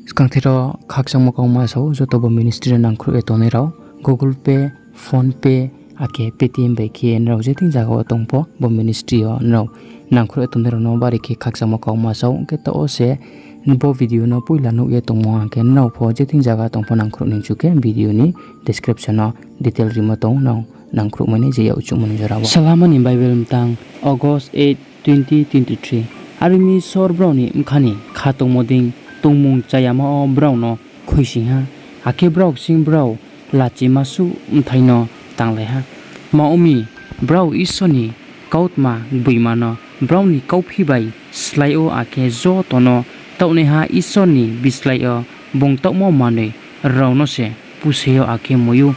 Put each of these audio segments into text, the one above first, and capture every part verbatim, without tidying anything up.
Skangthe ro khakchangmo kauma sa ou, joto bo ministry no nangkhruh ye tongnai rao, Google Pay, PhonePe, akhe Paytm bai khe nrao je thing zaga wo tong pho, bo ministry yo nrao nangkhruh ye tongnai rao no bari khe khakchangmo kauma sa ou. Hing khe taoh wo se bo video no poila nuh ye tongmo hing khe nrao pho je thing zaga tong pho nangkhruh ni chu khe video ni description no detail rimo tong nang, nangkhruhmai ni je yak chuhmo ni jora wo. Salama ni Bible mtang, August eight, twenty twenty-three. Are ong mi Isor brao ni bkha ni khatungmo dei tongmung chayama wo brao no khuisoing ha, akhe brao kching brao lachima suh bthai no tanglai ha. Tma ong mi, brao Isor ni kautma gboima no brao ni kauphi bai slái ou, akhe joto no taohnaiha Isor ni bislái yo bung taohmo manoi rao no se pusei ou akhe moi ou.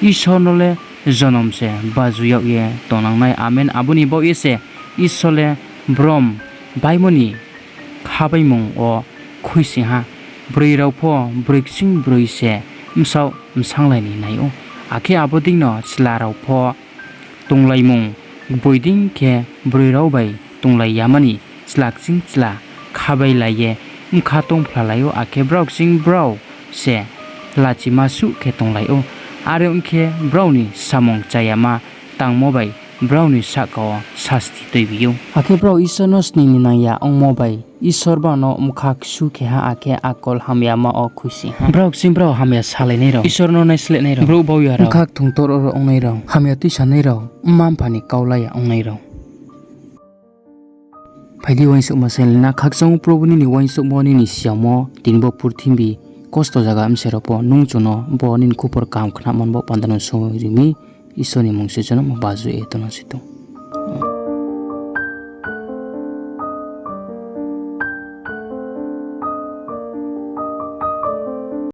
Isor no le jonom se baju yag ye tongnang nai. Amen. Abo ni baoh ye se Isor le brom baimo ni khabaimung wo khuisoing ha. Broi rao pho broi kching broi se bsaoh bsanglai ni nai ou, akhe abo dei no chla rao pho tonglaimung gboi dei khe broi rao bai tonglai yama ni chla kching chla khabailai ye bkha tongphlalai ou, akhe brao kching brao se lachima suh khe tonglai ou. Are ong khe, brao ni samung chayama tangmo bai brao ni sahka wo sasti tuibi ou. Akhe brao Isor no sning ni nang ya ongmo bai Isor brao no bkha ksu khe ha, akhe akol hamyama wo khuisoing ha. Brao kching brao hamya salainai rao, Isor no naisleh nai rao, brouh bau ya rao, bkha kthung tor oro ongnai rao, hamya tuisanai rao, mma-mpha ni kau la ya ongnai rao. Phai di, uaingsouhma sainglai na. Khakchang ou Probu, nini uaingsouhmo, nini siyamo, tini bo purthimbi kosto zaga bse rao pho nung chung no bo nini khupor kaham khnamo ni bo panda no soi ri mi. Isor ni mmung se jonom baju ye tong nang si tong.